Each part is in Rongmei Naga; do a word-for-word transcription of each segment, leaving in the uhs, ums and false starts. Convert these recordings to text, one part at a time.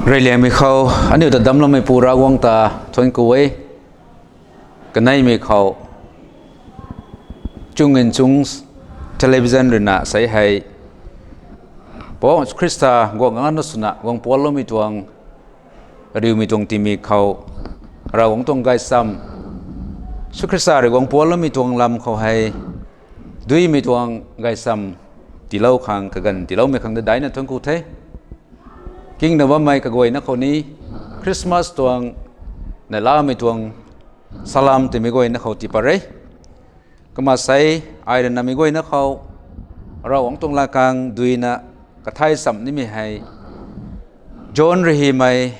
Reyliangmei khou, aniu ta damcloumeipu Ravguangc ta thuanc ku e. Kaneimei khou, Chung Nchung Television ruina sei hei, Poubauhmei Jisu Khrista guang ngana swna guang puanloumei tuang, ariumei tuang timei khou, Ravguangc tuang gaysam, Jisu Khrista rui guang puanloumei tuang lam khou hei, duimei tuang gaysam tiilou khang, kaganv tiiloumei khang ta daina thuanc ku the. Kingna bammei kaguayna khou ni, Christmas tuang, neihlamei tuang, salam twmei guayna khou tii pat re. Kumna sei, ai ruina mi guayna khou, Ravguangc tuang latkaeng duina, kathay cham nimei hei, John rui hymei,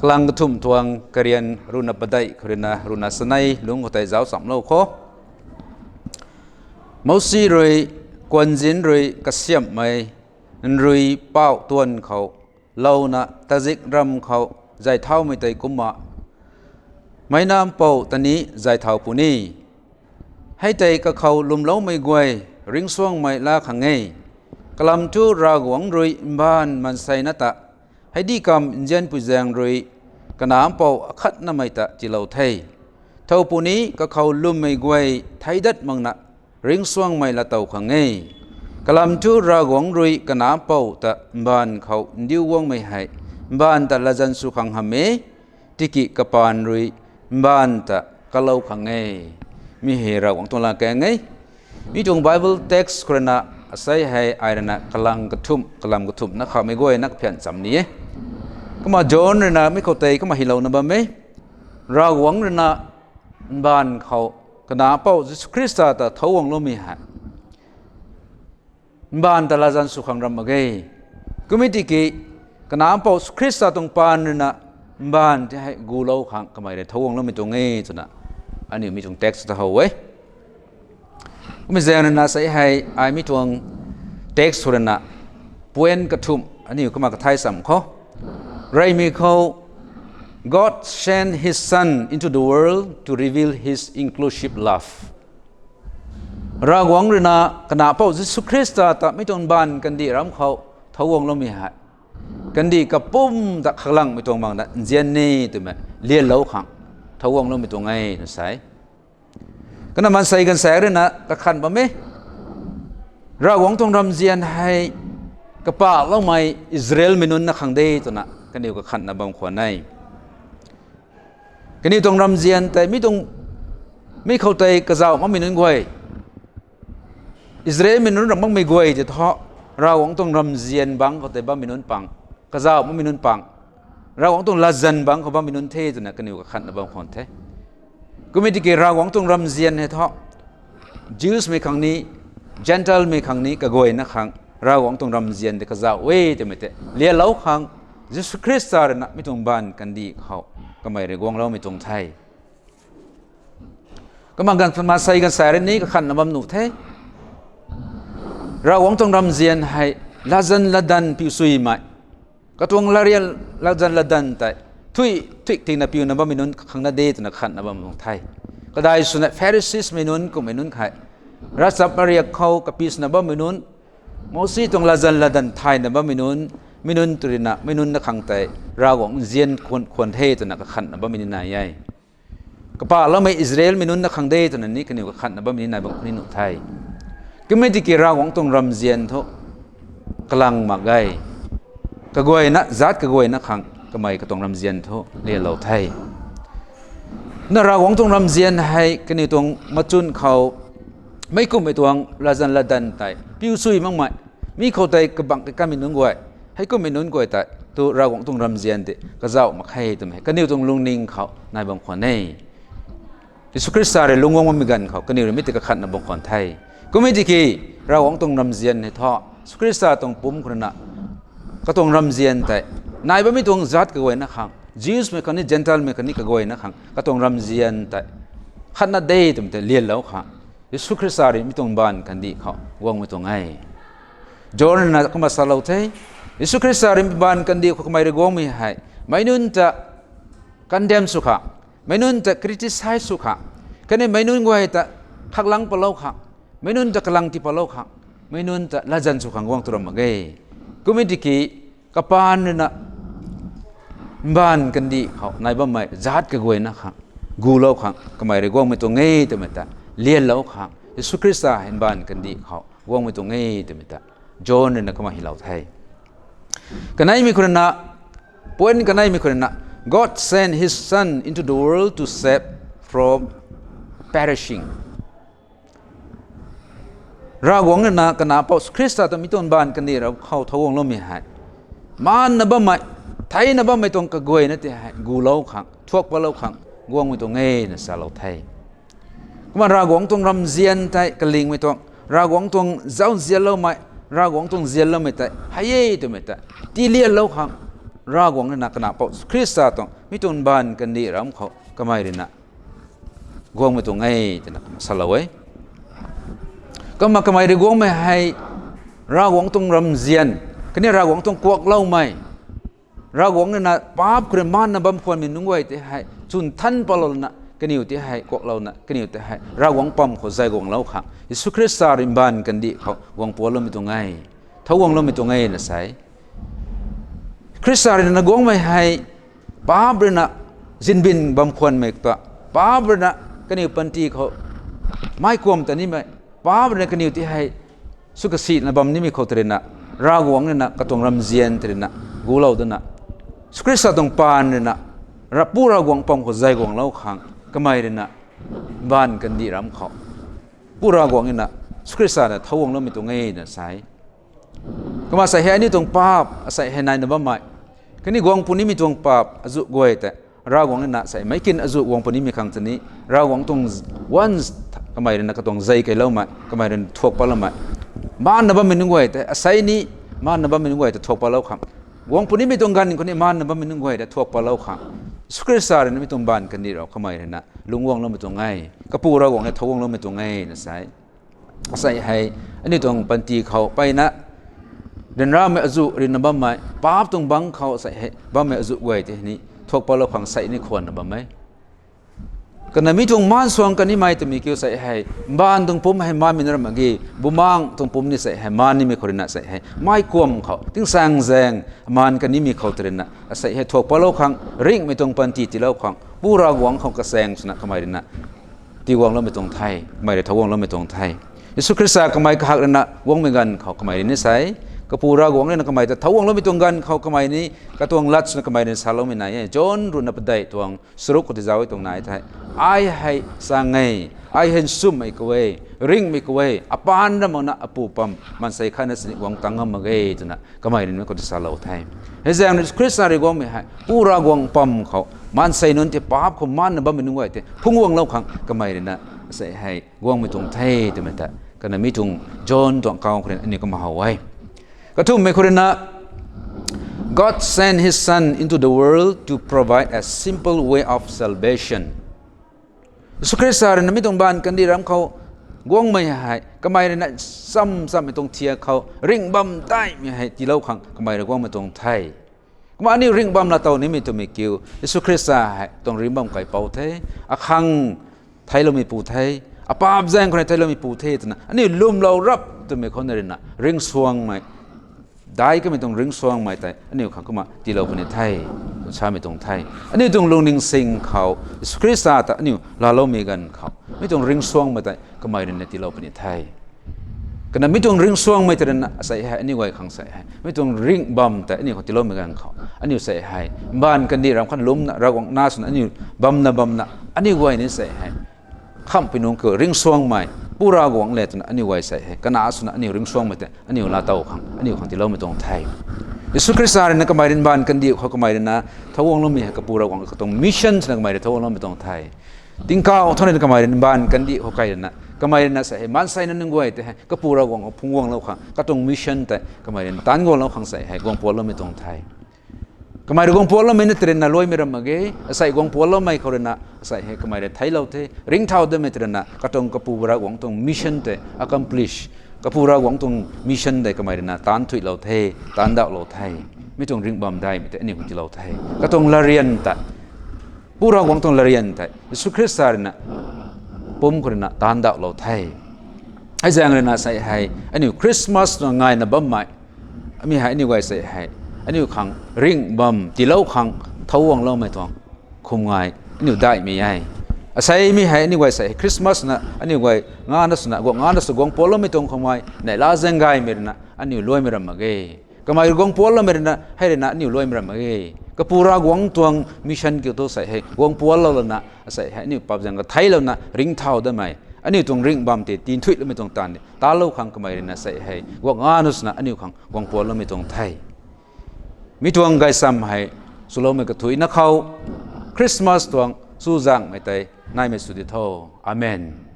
kalang kathumh tuang karian ruhna padeih khou ruina ruhna chanei lungc khou tei zauc chamlou kho. Mousi rui, kuanzinc rui kasiamhmei, nrui pauh tuan khou, louna tazikramv khou, zay thaumei tei kumna, Meic Nac Mpouh ta ni zay thau puni. Hei tei kakhou lwmloumei guay, ringcsuangmei laa khang e. Kalam thu Ravguangc rui mbaanv maanseina ta, heidikamv nzianpui zaeng rui, Kanac Mpouh akhatnamei ta tiilou the. Thow puni kakhou lwmmei guay theic dat makna, ringcsuangmei laatow khang e. Kalam thu Ravguangc rui Kanac Mpouh ta mbaanv khou ndiu guangmei hei, mbaanv ta latzan sw khang hamh e, tiki kapaan rui mbaanv ta kalou khang e. Mi hei Ravguangc tuang latkaeng e. Mi tuang Bible text khou ruina, asei hei ai ruina kalang kathumh, kalam kathumh na khamei guayna kaphian cham ni e. Kumna John ruina mi khou tei kumna hylouna bam e. Ravguangc ruina mbaanv khou, Kanac Mpouh Jisu Khrista ta thow guangloumei hei, mbaanv ta latzan sw khang ram mak ge. Kum e tiki, Kanac Mpouh Jisu Khrista tuang paan ruina, mbaanv tei hei gulou khang kamei rui thow guangloumei tuang e twna, aniu mi tuang text ta how e. Kummei zaeng ruina sei hei, ai mi tuang text khou ruina, point kathumh, aniu kumna kathay cham khou. Reymei khou, God sent his Son into the world to reveal his inclusive love. Ravguangc ruina, Kanac Mpouh Jisu Khrista ta mi tuang mbaanv kandih ram khou, thow guangloumei hei, kandih kapwm ta khaklangmei tuang makna nzian ni twmei lyanlou khang, thow guangloumei tuang e na sei. Kumna maansei ganv saekc ruina kakhan bam e. Ravguangc tuang ramzian hei, kapahloumei Israelmei nunc na khang de twna kaniw kakhanna bam khwan e. Kaniw tuang ramzian tei mi tuang, mi khou tei kazauh makmei nunc guay, Israelmei nunc ram makmei guay tei thu, Ravguangc tuang ramzian bangc khou tei bammei nunc pang, kazauh makmei nunc pang, Ravguangc tuang latzan bangc khou bammei nunc the twna kaniw kakhanna bam khwan the. Kum e tiki Ravguangc tuang ramzian hei thu, Jewsmei khang ni, Gentilemei khang ni kaguayna khang, Ravguangc tuang ramzian tei kazauh e twmei tei lyanlou khang, Jisu Khrista ruina mi tuang mbaanv kandih khou, kamei rui guangloumei tuang the. Kumna ganv maansei ganv saekc rui ni kakhanna bam nuh the. Ravguangc tuang ramzian hei, latzan latdanv piu suimei, katuang laria, latzan latdanv tei, thuy, thuy tingna piuna bammei nunc khang na de twna kakhanna bam tuang the. Kadai swna Phariseesmei nunc kummei nunc hei, ravchap mariak khou kapi swna bammei nunc, Mousi tuang latzan latdanv thayna bammei nunc, mi nunc tw ruina, mi nunc na khang tei, Ravguangc nzian khwan, khwan the twna kakhanna bammei ni nai e. Kapahloumei Israelmei nunc na khang de twna ni kaniw kakhanna bammei ni nai bam khou ni nuh the. Kum e tiki Ravguangc tuang ramzian thu, kalang mak ge. Kaguayna, zaat kaguayna khang kamei katuang ramzian thu lyanlou the. Na Ravguangc tuang ramzian hei kaniw tuang machun khou, meic kumhmei tuang latzan latdanv tei piu sui makmei, mi khou tei kabangc kei kanmei nunc guay, heikumhmei nunc guay tei thu Ravguangc tuang ramzian tei kazauh mak khe twmei hei kaniw tuang lungning khou nai bam khwan e. Jisu Khrista rui lungc guang bammei ganv khou kaniw rui mi tei kakhatna bam khwan the. Kum e tiki, Ravguangc tuang ramzian hei thu, Jisu Khrista tuang pumc khou ruina, katuang ramzian tei, nai bammei tuang zaat kaguayna khang, Jewsmei khang ni, Gentilemei khang ni kaguayna khang, katuang ramzian tei, khatna de twmei tei lyanlou khang, Jisu Khrista rui mi tuang mbaanv kandih khou guangmei tuang e. John ruina kumna salou the, Jisu Khrista rui mbaanv kandih khou kamei rui guangmei hei, meic nunc ta condemn sw khang, meic nunc ta criticize sw khang, khatni meic nunc guay ta khaklang palou khang, meic nunc ta kalang tii palou khang, meic nunc ta latzan sw khang guang tu ram mak ge. Kum e tiki, kapaan ruina mbaanv kandih khou nai bammei zaat kaguayna khang gulou khang kamei rui guangmei tuang e twmei ta lianlou khang, Jisu Khrista hei mbaanv kandih khou guangmei tuang e twmei ta John ruina kumna hylou the. Kaneimei khou ruina, point kaneimei khou ruina, God sent his Son into the world to save from perishing. Ravguangc ruina Kanac Pou Jisu Khrista ta mi tuang mbaanv kandih rap khou thowguangloumei hei, maanna bammei, theina bammei tuang kaguayna tei hei gulou khang, thuak patlou khang guangmei tuang e na salou the. Kumna Ravguangc tuang ramzian tei kalingmei tuang, Ravguangc tuang zauzianloumei, Ravguangc tuang zianloumei tei hei e twmei ta tilianlou khang, Ravguangc ruina Kanac Pou Jisu Khrista tuang mi tuang mbaanv kandih rap khou kamei ruina guangmei tuang e twna salou e. Kumna kamei rui guangmei hei Ravguangc tuang ramzian khatni Ravguangc tuang kuakloumei, Ravguangc ruina paap khou rui maanna bam khwanmei nunc guay tei hei chwn than patlouna kaniw tei hei kuaklouna kaniw tei hei Ravguangc pam khou zay guanglou khang Jisu Khrista rui mbaanv kandih khou guang pualoumei tuang e, thowguangloumei tuang e na sa e. Khrista ruina guangmei hei paap ruina zingbin bam khwanmei ta, paap ruina kaniw panty khou meic kuam ta nimei, paap ruina kaniw tei hei sw kasina bam nimei khou tei ruina, Ravguangc ruina katuang ramzian tei ruina gulou dana, Jisu Khrista tuang paan ruina, Pu Ravguangc pam khou zay guanglou khang kamei ruina mbaanv kandih rap khou Pu Ravguangc ruina, Jisu Khrista na thowguangloumei tuang e na sa e. Kumna sei hei aniu tuang paap asei hei naina bammei, khatni guang punimei tuang paap azuh guay tei Ravguangc ruina sei meic kin azuh guang punimei khang tei ni, Ravguangc tuang once kamei ruina katuang zei keyloumei, kamei ruina thuak patloumei, maanna bammei nunc guay tei asei ni, maanna bammei nunc guay ta thuak patlou khang, guang punimei tuang ganv khou ni maanna bammei nunc guay ta thuak patlou khang, Jisu Khrista ruina mi tuang mbaanv kandih rap kamei ruina lungc guangloumei tuang e, Kapu Ravguangc ruina thowguangloumei tuang e na sa e. Asei hei aniu tuang panty khou mpeyna ryanramei azuh ruina bammei, paap tuang bangc khou asei hei bammei azuh guay tei ni thuak patlou khang sei ni khwanna bam e. Kana mi tuang maan suang kanimei twmei kiu sei hei, mbaanv tuang pumc hei maanmei na ram mak ge, bumaengh tuang pumc ni sei hei maan nimei khou ruina sei hei meic kuam khou, tingsaeng zaeng maan kanimei khou tei ruina asei hei thuak patlou khang, ringhmei tuang panty tiilou khang Pu Ravguangc khou kasaeng swna kamei ruina tiiguangloumei tuang the, kamei rui thowguangloumei tuang the. Jisu Khrista kamei kahak ruina guangmei ganv khou kamei rui ni sei, Kapu Ravguangc ruina kamei ta thowguangloumei tuang ganv khou kamei ni katuang lat swna kamei rui saloumei nai e. John ruhna padeih tuang charuk khou tei zauc e tuang nai the. Ai hei chaeng e, ai hei nchumhmei khou e, ringhmei khou e, apaan ram makna Apu pam maansei khatna sini guang tang ngam mak ge twna kamei rui ni khou tei salou the. Hei zaeng Jisu Khrista rui guangmei hei Pu Ravguangc pam khou maansei nunc tei paap khou maanna bammei nunc guay tei phungc guanglou khang kamei ruina sei hei guangmei tuang the twmei ta kana mi tuang John tuang kau khou ruina aniu kumna how e. Kathumhmei khou ruina, God sent his Son into the world to provide a simple way of salvation. Jisu Khrista ruina mi tuang mbaanv kandih rap khou guangmei hei kamei ruina cham chammei tuang thiak khou ringh bam daihmei hei tiilou khang kamei rui guangmei tuang the. Kumna aniu ringh bam laa tow nimei twmei kiu, Jisu Khrista hei tuang ringh bam kaipouc the, akhang theicloumeipu the, apaap zaeng khou rui theicloumeipu the twna aniu lwmlou rap twmei khou na ruina ringcsuangmei, daic kamei tuang ringcsuangmei tei aniu khang kumna tiilou puni the, samei tuang the. Aniu tuang lungning sing khou Jisu Khrista ta aniu laaloumei ganv khou mi tuang ringcsuangmei tei kamei ruina tiilou puni the. Kana mi tuang ringcsuangmei tei ruina asei hei aniu guay khang sei hei mi tuang ringh bam tei aniu khou tiiloumei ganv khou aniu sei hei mbaanv kandih rap khou lwmna Ravguangc nac swna aniu bamna bamna aniu guay ni sei hei khamhpui nunc khou ringcsuangmei, Pu Ravguangc le twna aniu guay sei hei kana swna aniu ringcsuangmei tei aniu laa tow khang aniu khang tiiloumei tuang the. Jisu Khrista ruina kamei rui mbaanv kandih khou kamei ruina thowguangloumei hei Kapu Ravguangc katuang mission swna kamei rui thowguangloumei tuang the. Tingkauh thangc ruina kamei rui mbaanv kandih khou kai ruina kamei ruina sei hei maansei nunc guay tei hei Kapu Ravguangc khou phungc guanglou khang katuang mission tei kamei ruina taanc guanglou khang sei hei guang puatloumei tuang the. Kamei rui guang puatloumei na tei ruina luaimei ram mak ge, asei guang puatloumei khou ruina asei hei kamei rui theiclou the, ringcthau datmei tei ruina katuang Kapu Ravguangc tuang mission tei accomplish, Kapu Ravguangc tuang mission tei kamei ruina taanc thuilou the, taanc ndauhlou the. Mi tuang ringh bam daihmei tei aniu khang tiilou the. Katuang latryan tei, Pu Ravguangc tuang latryan tei Jisu Khrista ruina pumc khou ruina taanc ndauhlou the. Hei zaeng ruina sei hei aniu Christmas na ngaina bammei, mi hei aniu guay sei hei aniu khang ringh bam tiilou khang thau guangloumei tuang khum ngai aniu daihmei e. Asei mi hei aniu guay sei hei Christmas na aniu guay ngana swna guang ngana sw guang pualloumei tuang khum ngai neihla zaeng gaymei rui na aniu luaimei ram mak ge. Kamei guang pualloumei rui na hei rui na aniu luaimei ram mak ge. Kapu Ravguangc tuang mission kiu thu sei hei guang puallou lana asei hei aniu pap zaeng katheilouna ringcthau damei aniu tuang ringh bam tei tinthuihloumei tuang taanv di talou khang kamei rui na sei hei guang ngana swna aniu khang guang pualloumei tuang the. Mi tuang gaysam hei swloumei kathuicna khou Christmas tuang chuzaenghmei tei naimei sw di tho. Amen.